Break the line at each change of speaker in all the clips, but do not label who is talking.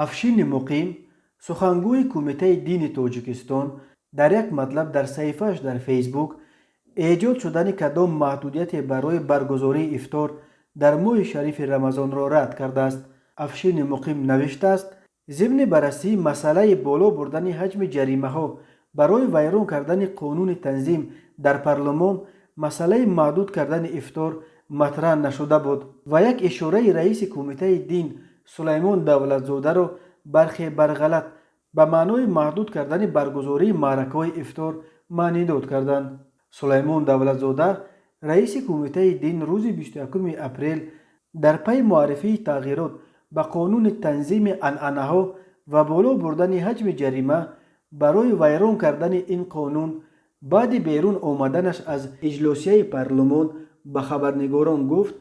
Афшини Муқим, сухангӯи Кумитаи дини Тоҷикистон, дар як матлаб дар саҳифааш дар Фейсбук эҷод шудани кадом маҳдудияте барои баргузории ифтор дар моҳи шарифи Рамазонро рад кардааст. Афшини Муқим навиштааст: зимни баррасии масъалаи боло бурдани ҳаҷми ҷаримаҳо барои вайрон кардани қонуни танзим дар парлумон, масъалаи маҳдуд кардани ифтор матраҳ нашуда буд ва як ишораи раиси Кумитаи дин Сулаймон Давлатзодаро бархе барғалат ба маънои маҳдуд кардани баргузории маъракаҳои ифтор маънидод карданд. Сулаймон Давлатзода, раиси Кумитаи дин, рӯзи 21 апрел дар пайи муаррифии тағйирот ба қонуни танзими анъанаҳо ва боло бурдани ҳаҷми ҷарима барои вайрон кардани ин қонун, баъди берун омаданаш аз иҷлосияи парлумон ба хабарнигорон гуфт,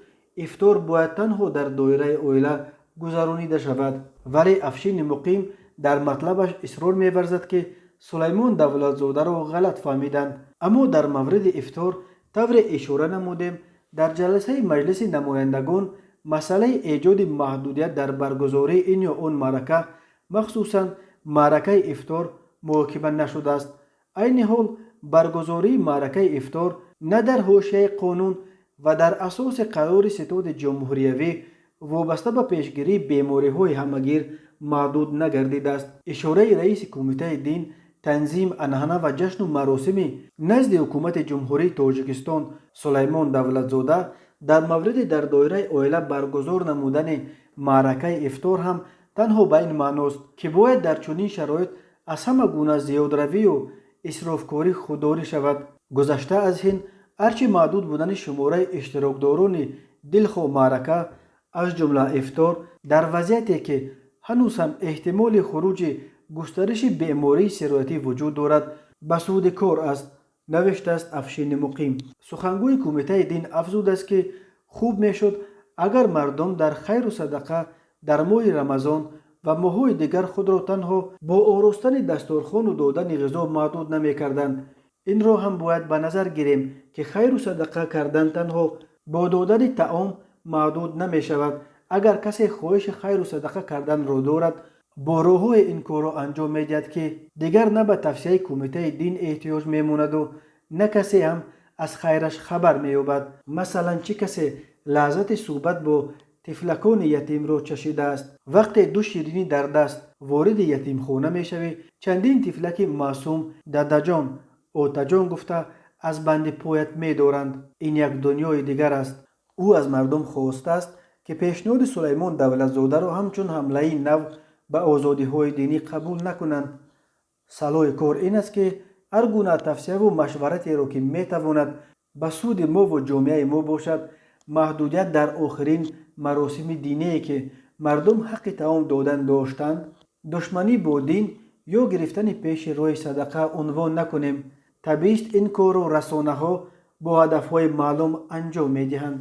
ифтор бояд танҳо дар доираи оила гузаронида шавад. Вале Афшини Муқим дар матлабаш исрор меварзад, ки Сулаймон Давлатзодаро ғалат фаҳмиданд. Аммо дар мавриди ифтор, тавре ишора намудем, дар ҷаласаи Маҷлиси намояндагон масъалаи эҷоди маҳдудият дар баргузории ин ё он маърака, махсусан маъракаи ифтор, муҳокима нашудааст. Айни ҳол баргузории маъракаи ифтор на дар ҳошияи қонун ва дар асоси қарори Ситоди ҷумҳуриявӣ вобаста ба пешгирии бемориҳои ҳамагир маҳдуд нагардидааст. Ишораи раиси Кумитаи дин, танзим, анъана ва ҷашну маросими назди Ҳукумати Ҷумҳурии Тоҷикистон Сулаймон Давлатзода дар мавриди дар доираи оила баргузор намудани маъракаи ифтор ҳам танҳо ба ин маъност, ки бояд дар чунин шароит аз ҳама гуна зиёдравию исрофкорӣ худдорӣ шавад. Гузашта аз ин, ҳарчи маҳдуд будани шумораи иштирокдорони дилхоҳ маърака, аз ҷумла ифтор, дар вазъияте ки ҳанӯз ҳам эҳтимоли хуруҷи густариши бемории сироятӣ вуҷуд дорад, ба суди кор аст, навиштааст Афшини Муқим. Сухангӯи Кумитаи дин афзудааст, ки хуб мешуд, агар мардум дар хайру садақа дар моҳи Рамазон ва моҳҳои дигар худро танҳо бо оростани дастурхону додани ғизо маҳдуд намекарданд. Инро ҳам бояд ба назар гирем, ки хайру садақа кардан танҳо бо додани таом маҳдуд намешавад. Агар касе хоҳиши хайру садақа карданро дорад, бо роҳҳое ин корро анҷом медиҳад, ки дигар на ба тавсияи Кумитаи дин эҳтиёҷ мемонаду на касе ҳам аз хайраш хабар меёбад. Масалан, чӣ касе лаззати суҳбат бо тифлакони ятимро чашидааст? Вақте ду ширинӣ дар даст вориди ятимхона мешавӣ, чандин тифлаки маъсум «Дадаҷон», «Отаҷон» гуфта, аз банди поят медоранд. Ин як дунёи дигар аст. Ӯ аз мардум хостааст, ки пешниҳоди Сулаймон Давлатзодаро ҳамчун ҳамлаи нав ба озодиҳои динӣ қабул накунанд. Салоҳи кор ин аст, ки ҳар гуна тавсияву машваратеро, ки метавонад ба суди мову ҷомеаи мо бошад, маҳдудият дар охирин маросими диние, ки мардум ҳаққи таом додан доштанд, душманӣ бо дин ё гирифтани пеши роҳи садақа унвон накунем. Табиист, ин корро расонаҳо бо ҳадафҳои маълум анҷом медиҳанд.